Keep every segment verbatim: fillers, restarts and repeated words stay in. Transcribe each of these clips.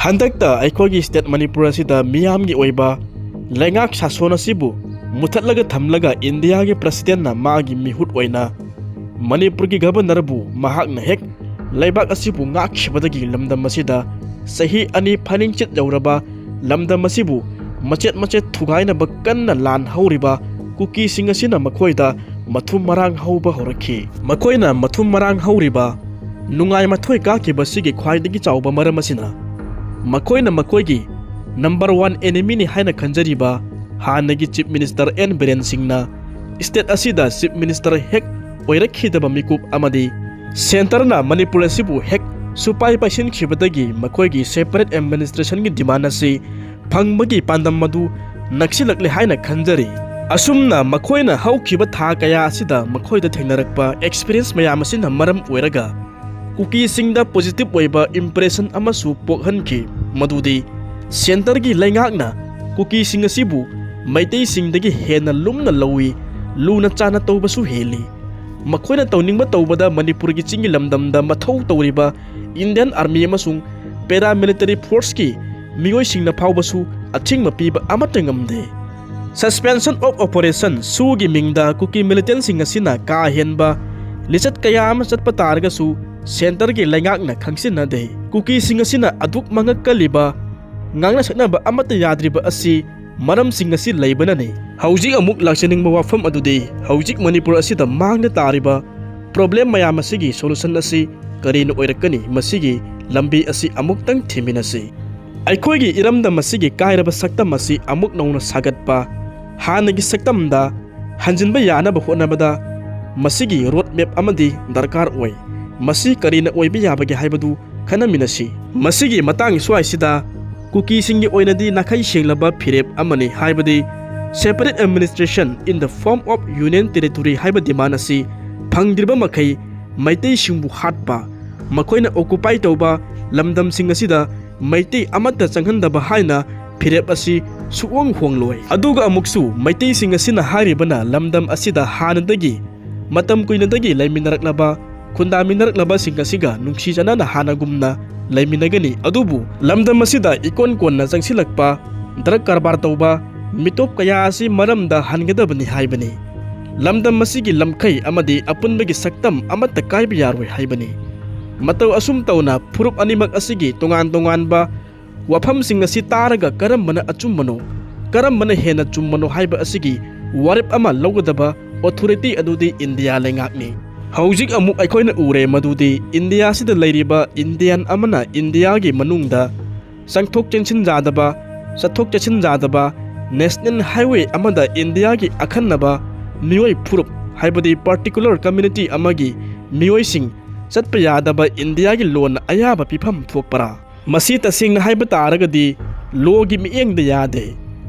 ꯍꯟꯗꯛꯇ ꯑꯩꯈꯣꯏꯒꯤ state ꯃꯅꯤꯄꯨꯔ ꯑꯁꯤꯗ ꯃꯤꯌꯥꯝꯒꯤ ꯑꯣꯏꯕ ꯂꯩꯉꯥꯛ ꯁꯥꯁꯣꯟ ꯑꯁꯤꯕꯨ ꯃꯨꯊꯠꯂꯒ ꯊꯝꯂꯒ ꯏꯟꯗꯤꯌꯥꯒꯤ presidentꯅ ꯃꯥꯒꯤ ꯃꯤꯍꯨꯠ ꯑꯣꯏꯅ ꯃꯅꯤꯄꯨꯔꯒꯤ governorꯕꯨ ꯃꯍꯥꯛꯅ ꯍꯦꯛ ꯂꯩꯕꯥꯛ ꯑꯁꯤꯕꯨ ꯉꯥꯛꯈꯤꯕꯗꯒꯤ ꯂꯝꯗꯝ ꯑꯁꯤꯗ ꯆꯍꯤ ꯑꯅꯤ ꯐꯥꯅꯤꯡꯆꯤꯠ ꯌꯧꯔꯕ ꯂꯝꯗꯝ ꯑꯁꯤꯕꯨ ꯃꯆꯦꯠ ꯃꯆꯦꯠ ꯊꯨꯒꯥꯏꯅꯕ ꯀꯟꯅ ꯂꯥꯟ ꯍꯧꯔꯤꯕ ꯀꯨꯀꯤꯁꯤꯡ ꯑꯁꯤꯅ ꯃꯈꯣꯏꯗ ꯃꯊꯨꯝ ꯃꯔꯥꯡ ꯍꯧꯕ ꯍꯧꯔꯛꯈꯤ꯫ ꯃꯈꯣꯏꯅ ꯃꯊꯨꯝ ꯃꯔꯥꯡ ꯍꯧꯔꯤꯕ ꯅꯨꯡꯉꯥꯏ ꯃꯊꯣꯏ ꯀꯥꯈꯤꯕꯁꯤꯒꯤ ꯈ꯭ꯋꯥꯏꯗꯒꯤ ꯆꯥꯎꯕ ꯃꯔꯝ ꯑꯁꯤꯅ ꯃꯈꯣꯏꯅ ꯃꯈꯣꯏꯒꯤ number one enemyꯅꯤ ꯍꯥꯏꯅ ꯈꯟꯖꯔꯤꯕ ꯍꯥꯟꯅꯒꯤ Chief Minister N ꯕꯤꯔꯦꯟ ꯁꯤꯡꯅ state ꯑꯁꯤꯗ Chief Minister ꯍꯦꯛ ꯑꯣꯏꯔꯛꯈꯤꯗꯕ ꯃꯤꯀꯨꯞ ꯑꯃꯗꯤ centreꯅ ꯃꯅꯤꯄꯨꯔ ꯑꯁꯤꯕꯨ ꯍꯦꯛ ꯁꯨꯄꯥꯏ ꯄꯥꯏꯁꯤꯟꯈꯤꯕꯗꯒꯤ ꯃꯈꯣꯏꯒꯤ separate administrationꯒꯤ demand ꯑꯁꯤ ꯐꯪꯕꯒꯤ ꯄꯥꯟꯗꯝ ꯑꯗꯨ ꯅꯛꯁꯤꯜꯂꯛꯂꯦ ꯍꯥꯏꯅ ꯈꯟꯖꯔꯤ꯫ ꯑꯁꯨꯝꯅ ꯃꯈꯣꯏꯅ ꯍꯧꯈꯤꯕ ꯊꯥ ꯀꯌꯥ ꯑꯁꯤꯗ ꯃꯈꯣꯏꯗ ꯊꯦꯡꯅꯔꯛꯄ experience ꯃꯌꯥꯝ ꯑꯁꯤꯅ ꯃꯔꯝ ꯑꯣꯏꯔꯒ ꯀꯨꯀꯤꯁꯤꯡꯗ positive ꯑꯣꯏꯕ impression ꯑꯃꯁꯨ ꯄꯣꯛꯍꯟꯈꯤ, ꯃꯗꯨꯗꯤ centreꯒꯤ ꯂꯩꯉꯥꯛꯅ ꯀꯨꯀꯤꯁꯤꯡ ꯑꯁꯤꯕꯨ ꯃꯩꯇꯩꯁꯤꯡꯗꯒꯤ ꯍꯦꯟꯅ ꯂꯨꯝꯅ ꯂꯧꯏ, ꯂꯨꯅ ꯆꯥꯟꯅ ꯇꯧꯕꯁꯨ ꯍꯦꯜꯂꯤ꯫ ꯃꯈꯣꯏꯅ ꯇꯧꯅꯤꯡꯕ ꯇꯧꯕꯗ ꯃꯅꯤꯄꯨꯔꯒꯤ ꯆꯤꯡꯒꯤ ꯂꯝꯗꯝꯗ ꯃꯊꯧ ꯇꯧꯔꯤꯕ Indian Army ꯑꯃꯁꯨꯡ paramilitary forceꯀꯤ ꯃꯤꯑꯣꯏꯁꯤꯡꯅ ꯐꯥꯎꯕꯁꯨ ꯑꯊꯤꯡꯕ ꯄꯤꯕ ꯑꯃꯠꯇ ꯉꯝꯗꯦ꯫ Suspension of Operation ꯁꯨꯒꯤ ꯃꯤꯡꯗ ꯀꯨꯀꯤ militantꯁꯤꯡ ꯑꯁꯤꯅ ꯀꯥ ꯍꯦꯟꯕ ꯂꯤꯆꯠ ꯀꯌꯥ ꯑꯃ ꯆꯠꯄ ꯇꯥꯔꯒꯁꯨ centreꯒꯤ ꯂꯩꯉꯥꯛꯅ ꯈꯪꯖꯤꯟꯅꯗꯦ꯫ ꯀꯨꯀꯤꯁꯤꯡ ꯑꯁꯤꯅ ꯑꯗꯨꯛ ꯃꯉꯛ ꯀꯜꯂꯤꯕ, ꯉꯥꯡꯅ ꯁꯛꯅꯕ ꯑꯃꯠꯇ ꯌꯥꯗ꯭ꯔꯤꯕ ꯑꯁꯤ ꯃꯔꯝꯁꯤꯡ ꯑꯁꯤ ꯂꯩꯕꯅꯅꯤ꯫ ꯍꯧꯖꯤꯛ ꯑꯃꯨꯛ ꯂꯥꯛꯆꯅꯤꯡꯕ ꯋꯥꯐꯝ ꯑꯗꯨꯗꯤ ꯍꯧꯖꯤꯛ ꯃꯅꯤꯄꯨꯔ ꯑꯁꯤꯗ ꯃꯥꯡꯗ ꯇꯥꯔꯤꯕ problem ꯃꯌꯥꯝ ꯑꯁꯤꯒꯤ solution ꯑꯁꯤ ꯀꯔꯤꯅ ꯑꯣꯏꯔꯛꯀꯅꯤ? ꯃꯁꯤꯒꯤ ꯂꯝꯕꯤ ꯑꯁꯤ ꯑꯃꯨꯛꯇꯪ ꯊꯤꯃꯤꯟꯅꯁꯤ꯫ ꯑꯩꯈꯣꯏꯒꯤ ꯏꯔꯝꯗꯝ ꯑꯁꯤꯒꯤ ꯀꯥꯏꯔꯕ ꯁꯛꯇꯝ ꯑꯁꯤ ꯑꯃꯨꯛ ꯅꯧꯅ ꯁꯥꯒꯠꯄ, ꯍꯥꯟꯅꯒꯤ ꯁꯛꯇꯝꯗ ꯍꯟꯖꯤꯟꯕ ꯌꯥꯅꯕ ꯍꯣꯠꯅꯕꯗ ꯃꯁꯤꯒꯤ road map ꯑꯃꯗꯤ ꯗꯔꯀꯥꯔ ꯑꯣꯏ꯫ ꯃꯁꯤ ꯀꯔꯤꯅ ꯑꯣꯏꯕ ꯌꯥꯕꯒꯦ ꯍꯥꯏꯕꯗꯨ ꯈꯟꯅꯃꯤꯟꯅꯁꯤ꯫ ꯃꯁꯤꯒꯤ ꯃꯇꯥꯡ ꯁ꯭ꯋꯥꯏꯁꯤꯗ ꯀꯨꯀꯤꯁꯤꯡꯒꯤ ꯑꯣꯏꯅꯗꯤ ꯅꯥꯈꯩ ꯁꯦꯡꯂꯕ ꯐꯤꯔꯦꯞ ꯑꯃꯅꯤ, ꯍꯥꯏꯕꯗꯤ separate administration in the form of union territory ꯍꯥꯏꯕ demand ꯑꯁꯤ ꯐꯪꯗ꯭ꯔꯤꯕ ꯃꯈꯩ ꯃꯩꯇꯩꯁꯤꯡꯕꯨ ꯍꯥꯠꯄ, ꯃꯈꯣꯏꯅ occupy ꯇꯧꯕ ꯂꯝꯗꯝꯁꯤꯡ ꯑꯁꯤꯗ ꯃꯩꯇꯩ ꯑꯃꯠꯇ ꯆꯪꯍꯟꯗꯕ ꯍꯥꯏꯅ ꯐꯤꯔꯦꯞ ꯑꯁꯤ ꯁꯨꯛꯍꯣꯡ ꯍꯣꯡꯂꯣꯏ꯫ ꯑꯗꯨꯒ ꯑꯃꯨꯛꯁꯨ ꯃꯩꯇꯩꯁꯤꯡ ꯑꯁꯤꯅ ꯍꯥꯏꯔꯤꯕꯅ ꯂꯝꯗꯝ ꯑꯁꯤꯗ ꯍꯥꯟꯅꯗꯒꯤ ꯃꯇꯝ ꯀꯨꯏꯅꯗꯒꯤ ꯂꯩꯃꯤꯟꯅꯔꯛꯂꯕ, ꯈꯨꯟꯗꯥꯃꯤꯟꯅꯔꯛꯂꯕꯁꯤꯡ ꯑꯁꯤꯒ ꯅꯨꯡꯁꯤ ꯆꯥꯟꯅꯅ ꯍꯥꯟꯅꯒꯨꯝꯅ ꯂꯩꯃꯤꯟꯅꯒꯅꯤ꯫ ꯑꯗꯨꯕꯨ ꯂꯝꯗꯝ ꯑꯁꯤꯗ ꯏꯀꯣꯟ ꯀꯣꯟꯅ ꯆꯪꯁꯤꯜꯂꯛꯄ ꯗ꯭ꯔꯒ ꯀꯔꯕꯥꯔ ꯇꯧꯕ ꯃꯤꯇꯣꯞ ꯀꯌꯥ ꯑꯁꯤ ꯃꯔꯝꯗ ꯍꯟꯒꯗꯕꯅꯤ ꯍꯥꯏꯕꯅꯤ꯫ ꯂꯝꯗꯝ ꯑꯁꯤꯒꯤ ꯂꯝꯈꯩ ꯑꯃꯗꯤ ꯑꯄꯨꯟꯕꯒꯤ ꯁꯛꯇꯝ ꯑꯃꯠꯇ ꯀꯥꯏꯕ ꯌꯥꯔꯣꯏ ꯍꯥꯏꯕꯅꯤ꯫ ꯃꯇꯧ ꯑꯁꯨꯝ ꯇꯧꯅ ꯐꯨꯔꯨꯞ ꯑꯅꯤꯃꯛ ꯑꯁꯤꯒꯤ ꯇꯣꯉꯥꯟ ꯇꯣꯉꯥꯟꯕ ꯋꯥꯐꯝꯁꯤꯡ ꯑꯁꯤ ꯇꯥꯔꯒ ꯀꯔꯝꯕꯅ ꯑꯆꯨꯝꯕꯅꯣ, ꯀꯔꯝꯕꯅ ꯍꯦꯟꯅ ꯆꯨꯝꯕꯅꯣ ꯍꯥꯏꯕ ꯑꯁꯤꯒꯤ ꯋꯥꯔꯦꯞ ꯑꯃ ꯂꯧꯒꯗꯕ ꯑꯣꯊꯣꯔꯤꯇꯤ ꯑꯗꯨꯗꯤ ꯏꯟꯗꯤꯌꯥ ꯂꯩꯉꯥꯛꯅꯤ꯫ ꯍꯧꯖꯤꯛ ꯑꯃꯨꯛ ꯑꯩꯈꯣꯏꯅ ꯎꯔꯦ ꯃꯗꯨꯗꯤ ꯏꯟꯗꯤꯌꯥ ꯑꯁꯤꯗ ꯂꯩꯔꯤꯕ ꯏꯟꯗꯤꯌꯥꯟ ꯑꯃꯅ ꯏꯟꯗꯤꯌꯥꯒꯤ ꯃꯅꯨꯡꯗ ꯆꯪꯊꯣꯛ ꯆꯪꯁꯤꯟ ꯌꯥꯗꯕ, ꯆꯠꯊꯣꯛ ꯆꯠꯁꯤꯟ ꯌꯥꯗꯕ, ꯅꯦꯁꯅꯦꯜ ꯍꯥꯏꯋꯦ ꯑꯃꯗ ꯏꯟꯗꯤꯌꯥꯒꯤ ꯑꯈꯟꯅꯕ ꯃꯤꯑꯣꯏ ꯐꯨꯔꯨꯞ ꯍꯥꯏꯕꯗꯤ ꯄꯥꯔꯇꯤꯀꯨꯂꯔ ꯀꯝꯃ꯭ꯌꯨꯅꯤꯇꯤ ꯑꯃꯒꯤ ꯃꯤꯑꯣꯏꯁꯤꯡ ꯆꯠꯄ ꯌꯥꯗꯕ ꯏꯟꯗꯤꯌꯥꯒꯤ ꯂꯣꯅ ꯑꯌꯥꯕ ꯄꯤꯐꯝ ꯊꯣꯛꯄꯔꯥ? ꯃꯁꯤ ꯇꯁꯦꯡꯅ ꯍꯥꯏꯕ ꯇꯥꯔꯒꯗꯤ ꯂꯣꯒꯤ ꯃꯤꯠꯌꯦꯡꯗ ꯌꯥꯗꯦ꯫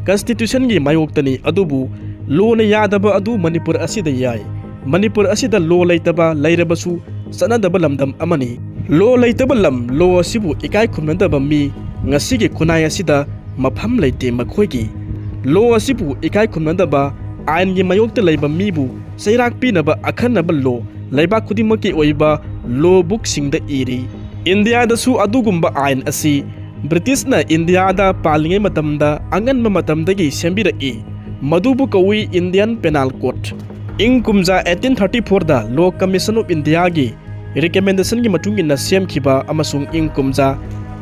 ꯀꯟꯁꯇꯤꯇ꯭ꯌꯨꯁꯟꯒꯤ ꯃꯥꯌꯣꯛꯇꯅꯤ꯫ ꯑꯗꯨꯕꯨ ꯂꯣꯅ ꯌꯥꯗꯕ ꯑꯗꯨ ꯃꯅꯤꯄꯨꯔ ꯑꯁꯤꯗ ꯌꯥꯏ꯫ ꯃꯅꯤꯄꯨꯔ ꯑꯁꯤꯗ ꯂꯣ ꯂꯩꯇꯕ ꯂꯩꯔꯕꯁꯨ ꯆꯠꯅꯗꯕ ꯂꯝꯗꯝ ꯑꯃꯅꯤ꯫ ꯂꯣ ꯂꯩꯇꯕ ꯂꯝ ꯂꯣ ꯑꯁꯤꯕꯨ ꯏꯀꯥꯏ ꯈꯨꯝꯅꯗꯕ ꯃꯤ ꯉꯁꯤꯒꯤ ꯈꯨꯟꯅꯥꯏ ꯑꯁꯤꯗ ꯃꯐꯝ ꯂꯩꯇꯦ꯫ ꯃꯈꯣꯏꯒꯤ ꯂꯣ ꯑꯁꯤꯕꯨ ꯏꯀꯥꯏ ꯈꯨꯝꯅꯗꯕ, ꯑꯥꯏꯟꯒꯤ ꯃꯥꯌꯣꯛꯇ ꯂꯩꯕ ꯃꯤꯕꯨ ꯆꯩꯔꯥꯛ ꯄꯤꯅꯕ ꯑꯈꯟꯅꯕ ꯂꯣ ꯂꯩꯕꯥꯛ ꯈꯨꯗꯤꯡꯃꯛꯀꯤ ꯑꯣꯏꯕ ꯂꯣ ꯕꯨꯛꯁꯤꯡꯗ ꯏꯔꯤ꯫ ꯏꯟꯗꯤꯌꯥꯗꯁꯨ ꯑꯗꯨꯒꯨꯝꯕ ꯑꯥꯏꯟ ꯑꯁꯤ ꯕ꯭ꯔꯤꯇꯤꯁꯅ ꯏꯟꯗꯤꯌꯥꯗ ꯄꯥꯜꯂꯤꯉꯩ ꯃꯇꯝꯗ ꯑꯉꯟꯕ ꯃꯇꯝꯗꯒꯤ ꯁꯦꯝꯕꯤꯔꯛꯏ꯫ ꯃꯗꯨꯕꯨ ꯀꯧꯏ ꯏꯟꯗꯤꯌꯥꯟ ꯄꯦꯅꯥꯜ ꯀꯣꯗ꯫ ꯏꯪ ꯀꯨꯝꯖꯥ eighteen thirty fourꯗ ꯂꯣ ꯀꯃꯤꯁꯟ ꯑꯣꯐ ꯏꯟꯗꯤꯌꯥꯒꯤ ꯔꯤꯀꯃꯦꯟꯗꯦꯁꯟꯒꯤ ꯃꯇꯨꯡ ꯏꯟꯅ ꯁꯦꯝꯈꯤꯕ ꯑꯃꯁꯨꯡ ꯏꯪ ꯀꯨꯝꯖꯥ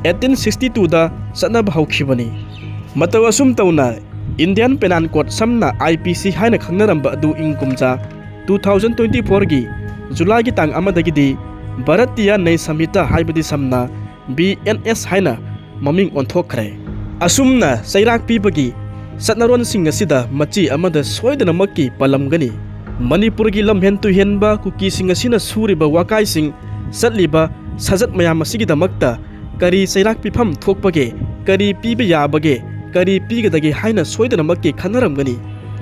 eighteen sixty twoꯗ ꯆꯠꯅꯕ ꯍꯧꯈꯤꯕꯅꯤ꯫ ꯃꯇꯧ ꯑꯁꯨꯝ ꯇꯧꯅ ꯏꯟꯗꯤꯌꯥꯟ ꯄꯦꯅꯥꯜ ꯀꯣꯗ, ꯁꯝꯅ IPC ꯍꯥꯏꯅ ꯈꯪꯅꯔꯝꯕ ꯑꯗꯨ ꯏꯪ ꯀꯨꯝꯖꯥ two thousand twenty fourꯒꯤ ꯖꯨꯂꯥꯏꯒꯤ ꯇꯥꯡ ꯑꯃꯗꯒꯤꯗꯤ ꯚꯥꯔꯇꯤꯌꯥ ꯅ꯭ꯌꯥꯌ ꯁꯝꯍꯤꯇꯥ ꯍꯥꯏꯕꯗꯤ ꯁꯝꯅ BNS ꯍꯥꯏꯅ ꯃꯃꯤꯡ ꯑꯣꯟꯊꯣꯛꯈ꯭ꯔꯦ꯫ ꯑꯁꯨꯝꯅ ꯆꯩꯔꯥꯛ ꯄꯤꯕꯒꯤ ꯆꯠꯅꯔꯣꯟꯁꯤꯡ ꯑꯁꯤꯗ ꯃꯆꯤ ꯑꯃꯗ ꯁꯣꯏꯗꯅꯃꯛꯀꯤ ꯄꯜꯂꯝꯒꯅꯤ꯫ ꯃꯅꯤꯄꯨꯔꯒꯤ ꯂꯝꯍꯦꯟ ꯇꯨꯍꯦꯟꯕ ꯀꯨꯀꯤꯁꯤꯡ ꯑꯁꯤꯅ ꯁꯨꯔꯤꯕ ꯋꯥꯀꯥꯏꯁꯤꯡ, ꯆꯠꯂꯤꯕ ꯁꯥꯖꯠ ꯃꯌꯥꯝ ꯑꯁꯤꯒꯤꯗꯃꯛꯇ ꯀꯔꯤ ꯆꯩꯔꯥꯛ ꯄꯤꯐꯝ ꯊꯣꯛꯄꯒꯦ, ꯀꯔꯤ ꯄꯤꯕ ꯌꯥꯕꯒꯦ, ꯀꯔꯤ ꯄꯤꯒꯗꯒꯦ ꯍꯥꯏꯅ ꯁꯣꯏꯗꯅꯃꯛꯀꯤ ꯈꯟꯅꯔꯝꯒꯅꯤ꯫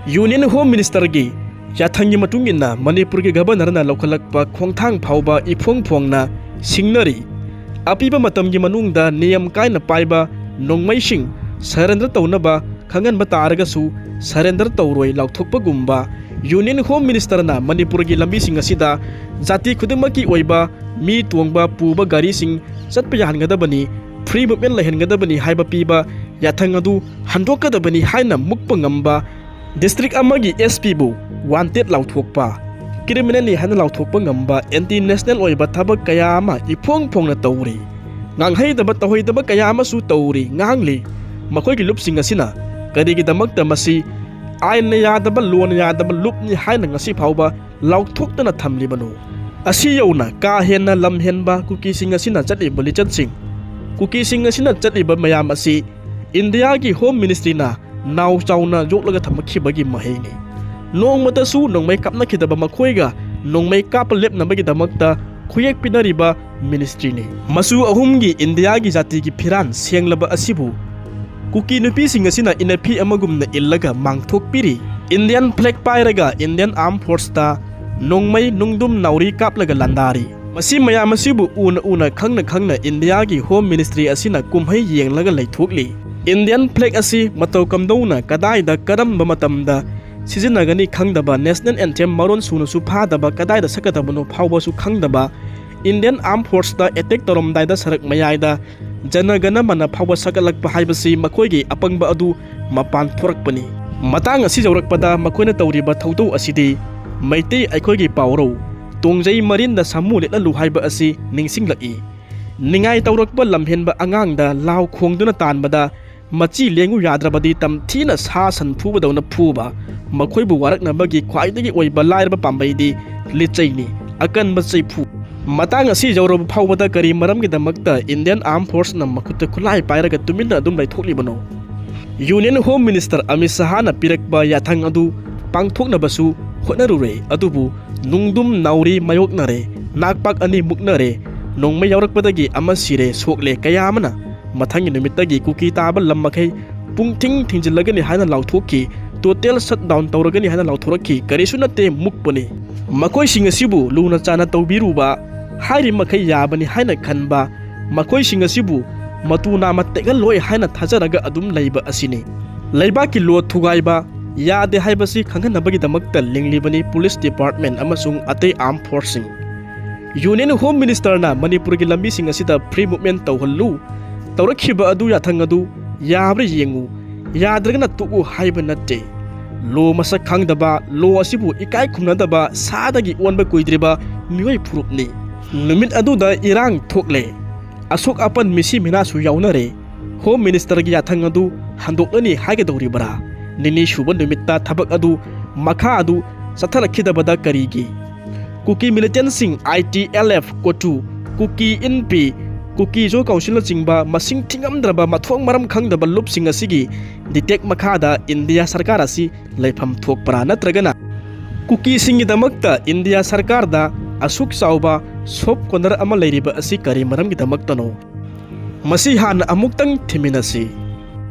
ꯌꯨꯅꯤꯌꯟ ꯍꯣꯝ ꯃꯤꯅꯤꯁꯇꯔꯒꯤ ꯌꯥꯊꯪꯒꯤ ꯃꯇꯨꯡ ꯏꯟꯅ ꯃꯅꯤꯄꯨꯔꯒꯤ ꯒꯕꯔꯅꯔꯅ ꯂꯧꯈꯠꯂꯛꯄ ꯈꯣꯡꯊꯥꯡ ꯐꯥꯎꯕ ꯏꯐꯣꯡ ꯐꯣꯡꯅ ꯁꯤꯡꯅꯔꯤ꯫ ꯑꯄꯤꯕ ꯃꯇꯝꯒꯤ ꯃꯅꯨꯡꯗ ꯅꯤꯌꯝ ꯀꯥꯏꯅ ꯄꯥꯏꯕ ꯅꯣꯡꯃꯩꯁꯤꯡ ꯁꯔꯦꯟꯗꯔ ꯇꯧꯅꯕ ꯈꯪꯍꯟꯕ ꯇꯥꯔꯒꯁꯨ ꯁꯔꯦꯟꯗꯔ ꯇꯧꯔꯣꯏ ꯂꯥꯎꯊꯣꯛꯄꯒꯨꯝꯕ Union Home Ministerꯅ ꯃꯅꯤꯄꯨꯔꯒꯤ ꯂꯝꯕꯤꯁꯤꯡ ꯑꯁꯤꯗ ꯖꯥꯇꯤ ꯈꯨꯗꯤꯡꯃꯛꯀꯤ ꯑꯣꯏꯕ ꯃꯤ ꯇꯣꯡꯕ ꯄꯨꯕ ꯒꯥꯔꯤꯁꯤꯡ ꯆꯠꯄ ꯌꯥꯍꯟꯒꯗꯕꯅꯤ, free movement ꯂꯩꯍꯟꯒꯗꯕꯅꯤ ꯍꯥꯏꯕ ꯄꯤꯕ ꯌꯥꯊꯪ ꯑꯗꯨ ꯍꯟꯗꯣꯛꯀꯗꯕꯅꯤ ꯍꯥꯏꯅ ꯃꯨꯛꯄ ꯉꯝꯕ, district ꯑꯃꯒꯤ SP ꯕꯨ wanted ꯂꯥꯎꯊꯣꯛꯄ, criminalꯅꯤ ꯍꯥꯏꯅ ꯂꯥꯎꯊꯣꯛꯄ ꯉꯝꯕ anti national ꯑꯣꯏꯕ ꯊꯕꯛ ꯀꯌꯥ ꯑꯃ ꯏꯐꯣꯡ ꯐꯣꯡꯅ ꯇꯧꯔꯤ꯫ ꯉꯥꯡꯍꯩꯗꯕ ꯇꯧꯍꯩꯗꯕ ꯀꯌꯥ ꯑꯃꯁꯨ ꯇꯧꯔꯤ, ꯉꯥꯡꯂꯤ꯫ ꯃꯈꯣꯏꯒꯤ ꯂꯨꯞꯁꯤꯡ ꯑꯁꯤꯅ ꯀꯔꯤꯒꯤꯗꯃꯛꯇ ꯃꯁꯤ ꯑꯥꯏꯟꯅ ꯌꯥꯗꯕ, ꯂꯣꯅ ꯌꯥꯗꯕ ꯂꯨꯞꯅꯤ ꯍꯥꯏꯅ ꯉꯁꯤ ꯐꯥꯎꯕ ꯂꯥꯎꯊꯣꯛꯇꯅ ꯊꯝꯂꯤꯕꯅꯣ? ꯑꯁꯤ ꯌꯧꯅ ꯀꯥ ꯍꯦꯟꯅ ꯂꯝ ꯍꯦꯟꯕ ꯀꯨꯀꯤꯁꯤꯡ ꯑꯁꯤꯅ ꯆꯠꯂꯤꯕ ꯂꯤꯆꯠꯁꯤꯡ, ꯀꯨꯀꯤꯁꯤꯡ ꯑꯁꯤꯅ ꯆꯠꯂꯤꯕ ꯃꯌꯥꯝ ꯑꯁꯤ ꯏꯟꯗꯤꯌꯥꯒꯤ Home Ministryꯅ ꯅꯥꯎ ꯆꯥꯎꯅ ꯌꯣꯛꯂꯒ ꯊꯝꯃꯛꯈꯤꯕꯒꯤ ꯃꯍꯩꯅꯤ꯫ ꯅꯣꯡꯃꯇꯁꯨ ꯅꯣꯡꯃꯩ ꯀꯥꯞꯅꯈꯤꯗꯕ ꯃꯈꯣꯏꯒ ꯅꯣꯡꯃꯩ ꯀꯥꯞꯄ ꯂꯦꯞꯅꯕꯒꯤꯗꯃꯛꯇ ꯈꯨꯌꯦꯛ ꯄꯤꯅꯔꯤꯕ ministryꯅꯤ꯫ ꯃꯆꯨ ꯑꯍꯨꯝꯒꯤ ꯏꯟꯗꯤꯌꯥꯒꯤ ꯖꯥꯇꯤꯒꯤ ꯐꯤꯔꯥꯟ ꯁꯦꯡꯂꯕ ꯑꯁꯤꯕꯨ ꯀꯨꯀꯤ ꯅꯨꯄꯤꯁꯤꯡ ꯑꯁꯤꯅ ꯏꯅꯐꯤ ꯑꯃꯒꯨꯝꯅ ꯏꯜꯂꯒ ꯃꯥꯡꯊꯣꯛꯄꯤꯔꯤ꯫ Indian flag ꯄꯥꯏꯔꯒ Indian Armed Forceꯇ ꯅꯣꯡꯃꯩ ꯅꯨꯡꯗꯨꯝ ꯅꯥꯎꯔꯤ ꯀꯥꯞꯂꯒ ꯂꯥꯟꯗꯥꯔꯤ꯫ ꯃꯁꯤ ꯃꯌꯥꯝ ꯑꯁꯤꯕꯨ ꯎꯅ ꯎꯅ ꯈꯪꯅ ꯈꯪꯅ ꯏꯟꯗꯤꯌꯥꯒꯤ Home Ministry ꯑꯁꯤꯅ ꯀꯨꯝꯍꯩ ꯌꯦꯡꯂꯒ ꯂꯩꯊꯣꯛꯂꯤ꯫ Indian flag ꯑꯁꯤ ꯃꯇꯧ ꯀꯝꯗꯧꯅ ꯀꯗꯥꯏꯗ ꯀꯔꯝꯕ ꯃꯇꯝꯗ ꯁꯤꯖꯤꯟꯅꯒꯅꯤ ꯈꯪꯗꯕ, national anthem ꯃꯔꯣꯟ ꯁꯨꯅꯁꯨ ꯐꯥꯗꯕ, ꯀꯗꯥꯏꯗ ꯁꯛꯀꯗꯕꯅꯣ ꯐꯥꯎꯕꯁꯨ ꯈꯪꯗꯕ, Indian Armed Forceꯇ attack ꯇꯧꯔꯝꯗꯥꯏꯗ ꯁꯔꯛ ꯃꯌꯥꯏꯗ ꯖꯅ ꯒꯅ ꯃꯅ ꯐꯥꯎꯕ ꯁꯛꯀꯠꯂꯛꯄ ꯍꯥꯏꯕꯁꯤ ꯃꯈꯣꯏꯒꯤ ꯑꯄꯪꯕ ꯑꯗꯨ ꯃꯄꯥꯟ ꯊꯣꯔꯛꯄꯅꯤ꯫ ꯃꯇꯥꯡ ꯑꯁꯤ ꯌꯧꯔꯛꯄꯗ ꯃꯈꯣꯏꯅ ꯇꯧꯔꯤꯕ ꯊꯧꯗꯧ ꯑꯁꯤꯗꯤ ꯃꯩꯇꯩ ꯑꯩꯈꯣꯏꯒꯤ ꯄꯥꯎꯔꯧ "ꯇꯣꯡꯖꯩ ꯃꯔꯤꯟꯗ ꯁꯥꯃꯨ ꯂꯤꯠꯍꯜꯂꯨ" ꯍꯥꯏꯕ ꯑꯁꯤ ꯅꯤꯡꯁꯤꯡꯂꯛꯏ꯫ ꯅꯤꯡꯉꯥꯏ ꯇꯧꯔꯛꯄ ꯂꯝꯍꯦꯟꯕ ꯑꯉꯥꯡꯗ ꯂꯥꯎ ꯈꯣꯡꯗꯨꯅ ꯇꯥꯟꯕꯗ ꯃꯆꯤ ꯂꯦꯡꯉꯨ ꯌꯥꯗ꯭ꯔꯕꯗꯤ ꯇꯝꯊꯤꯅ ꯁꯥ ꯁꯟ ꯐꯨꯕꯗꯧꯅ ꯐꯨꯕ, ꯃꯈꯣꯏꯕꯨ ꯋꯥꯔꯛꯅꯕꯒꯤ ꯈ꯭ꯋꯥꯏꯗꯒꯤ ꯑꯣꯏꯕ ꯂꯥꯏꯔꯕ ꯄꯥꯝꯕꯩꯗꯤ ꯂꯤꯆꯩꯅꯤ, ꯑꯀꯟꯕ ꯆꯩꯐꯨ꯫ ꯃꯇꯥꯡ ꯑꯁꯤ ꯌꯧꯔꯕ ꯐꯥꯎꯕꯗ ꯀꯔꯤ ꯃꯔꯝꯒꯤꯗꯃꯛꯇ Indian Armed Forceꯅ ꯃꯈꯨꯠꯇ ꯈꯨꯠꯂꯥꯏ ꯄꯥꯏꯔꯒ ꯇꯨꯃꯤꯟꯅ ꯑꯗꯨꯝ ꯂꯩꯊꯣꯛꯂꯤꯕꯅꯣ? Union Home Minister ꯑꯃꯤꯠ ꯁꯍꯥꯅ ꯄꯤꯔꯛꯄ ꯌꯥꯊꯪ ꯑꯗꯨ ꯄꯥꯡꯊꯣꯛꯅꯕꯁꯨ ꯍꯣꯠꯅꯔꯨꯔꯦ, ꯑꯗꯨꯕꯨ ꯅꯨꯡꯗꯨꯝ ꯅꯥꯎꯔꯤ ꯃꯥꯌꯣꯛꯅꯔꯦ, ꯅꯥꯛꯄꯥꯛ ꯑꯅꯤ ꯃꯨꯛꯅꯔꯦ, ꯅꯣꯡꯃꯩ ꯌꯥꯎꯔꯛꯄꯗꯒꯤ ꯑꯃ ꯁꯤꯔꯦ, ꯁꯣꯛꯂꯦ, ꯀꯌꯥ ꯑꯃꯅ ꯃꯊꯪꯒꯤ ꯅꯨꯃꯤꯠꯇꯒꯤ ꯀꯨꯀꯤ ꯇꯥꯕ ꯂꯝ ꯃꯈꯩ ꯄꯨꯡ ꯊꯤꯡ ꯊꯤꯡꯖꯤꯜꯂꯒꯅꯤ ꯍꯥꯏꯅ ꯂꯥꯎꯊꯣꯛꯈꯤ, total shutdown ꯇꯧꯔꯒꯅꯤ ꯍꯥꯏꯅ ꯂꯥꯎꯊꯣꯔꯛꯈꯤ꯫ ꯀꯔꯤꯁꯨ ꯅꯠꯇꯦ, ꯃꯨꯛꯄꯅꯤ꯫ ꯃꯈꯣꯏꯁꯤꯡ ꯑꯁꯤꯕꯨ ꯂꯨꯅ ꯆꯥꯅ ꯇꯧꯕꯤꯔꯨꯕ, ꯍꯥꯏꯔꯤ ꯃꯈꯩ ꯌꯥꯕꯅꯤ ꯍꯥꯏꯅ ꯈꯟꯕ, ꯃꯈꯣꯏꯁꯤꯡ ꯑꯁꯤꯕꯨ ꯃꯇꯨ ꯅꯥꯝꯃ ꯇꯦꯛꯍꯜꯂꯣꯏ ꯍꯥꯏꯅ ꯊꯥꯖꯔꯒ ꯑꯗꯨꯝ ꯂꯩꯕ ꯑꯁꯤꯅꯤ꯫ ꯂꯩꯕꯥꯛꯀꯤ ꯂꯣ ꯊꯨꯒꯥꯏꯕ, ꯌꯥꯗꯦ ꯍꯥꯏꯕꯁꯤ ꯈꯪꯍꯟꯅꯕꯒꯤꯗꯃꯛꯇ ꯂꯤꯡꯂꯤꯕꯅꯤ ꯄꯨꯂꯤꯁ ꯗꯤꯄꯥꯔꯠꯃꯦꯟ ꯑꯃꯁꯨꯡ ꯑꯇꯩ ꯑꯥꯔꯝ ꯐꯣꯔꯁꯁꯤꯡ꯫ ꯌꯨꯅꯤꯌꯟ ꯍꯣꯝ ꯃꯤꯅꯤꯁꯇꯔꯅ ꯃꯅꯤꯄꯨꯔꯒꯤ ꯂꯝꯕꯤꯁꯤꯡ ꯑꯁꯤꯗ ꯐ꯭ꯔꯤ ꯃꯨꯚꯃꯦꯟ ꯇꯧꯍꯜꯂꯨ, ꯇꯧꯔꯛꯈꯤꯕ ꯑꯗꯨ ꯌꯥꯊꯪ ꯑꯗꯨ ꯌꯥꯕ꯭ꯔꯥ ꯌꯦꯡꯉꯨ, ꯌꯥꯗ꯭ꯔꯒꯅ ꯇꯣꯛꯎ ꯍꯥꯏꯕ ꯅꯠꯇꯦ꯫ ꯂꯣ ꯃꯁꯛ ꯈꯪꯗꯕ, ꯂꯣ ꯑꯁꯤꯕꯨ ꯏꯀꯥꯏ ꯈꯨꯝꯅꯗꯕ, ꯁꯥꯗꯒꯤ ꯑꯣꯟꯕ ꯀꯨꯏꯗ꯭ꯔꯤꯕ ꯃꯤꯑꯣꯏ ꯐꯨꯔꯨꯞꯅꯤ꯫ ꯅꯨꯃꯤꯠ ꯑꯗꯨꯗ ꯏꯔꯥꯡ ꯊꯣꯛꯂꯦ꯫ ꯑꯁꯣꯛ ꯑꯄꯟ ꯃꯤꯁꯤ ꯃꯤꯅꯥꯁꯨ ꯌꯥꯎꯅꯔꯦ꯫ ꯍꯣꯝ ꯃꯤꯅꯤꯁꯇꯔꯒꯤ ꯌꯥꯊꯪ ꯑꯗꯨ ꯍꯟꯗꯣꯛꯂꯅꯤ ꯍꯥꯏꯒꯗꯧꯔꯤꯕ꯭ꯔꯥ? ꯅꯤꯅꯤ ꯁꯨꯕ ꯅꯨꯃꯤꯠꯇ ꯊꯕꯛ ꯑꯗꯨ ꯃꯈꯥ ꯑꯗꯨ ꯆꯠꯊꯔꯛꯈꯤꯗꯕꯗ ꯀꯔꯤꯒꯤ? ꯀꯨꯀꯤ ꯃꯤꯂꯤꯇꯦꯟꯁꯤꯡ, ꯑꯥꯏ ꯇꯤ ꯑꯦꯜ ꯑꯦꯐ, ꯀꯣꯇꯨ, ꯀꯨꯀꯤ ꯏꯟꯄꯤ, ꯀꯨꯀꯤ ꯖꯣ ꯀꯥꯎꯟꯁꯤꯜꯅꯆꯤꯡꯕ ꯃꯁꯤꯡ ꯊꯤꯉꯝꯗ꯭ꯔꯕ ꯃꯊꯣꯡ ꯃꯔꯝ ꯈꯪꯗꯕ ꯂꯨꯞꯁꯤꯡ ꯑꯁꯤꯒꯤ ꯗꯤꯇꯦꯛ ꯃꯈꯥꯗ ꯏꯟꯗꯤꯌꯥ ꯁꯔꯀꯥꯔ ꯑꯁꯤ ꯂꯩꯐꯝ ꯊꯣꯛꯄ꯭ꯔꯥ? ꯅꯠꯇ꯭ꯔꯒꯅ ꯀꯨꯀꯤꯁꯤꯡꯒꯤꯗꯃꯛꯇ ꯏꯟꯗꯤꯌꯥ ꯁꯔꯀꯥꯔꯗ ꯑꯁꯨꯛ ꯆꯥꯎꯕ ꯁꯣꯐ ꯀꯣꯔꯅꯔ ꯑꯃ ꯂꯩꯔꯤꯕ ꯑꯁꯤ ꯀꯔꯤ ꯃꯔꯝꯒꯤꯗꯃꯛꯇꯅꯣ? ꯃꯁꯤ ꯍꯥꯟꯅ ꯑꯃꯨꯛꯇꯪ ꯊꯤꯃꯤꯟꯅꯁꯤ꯫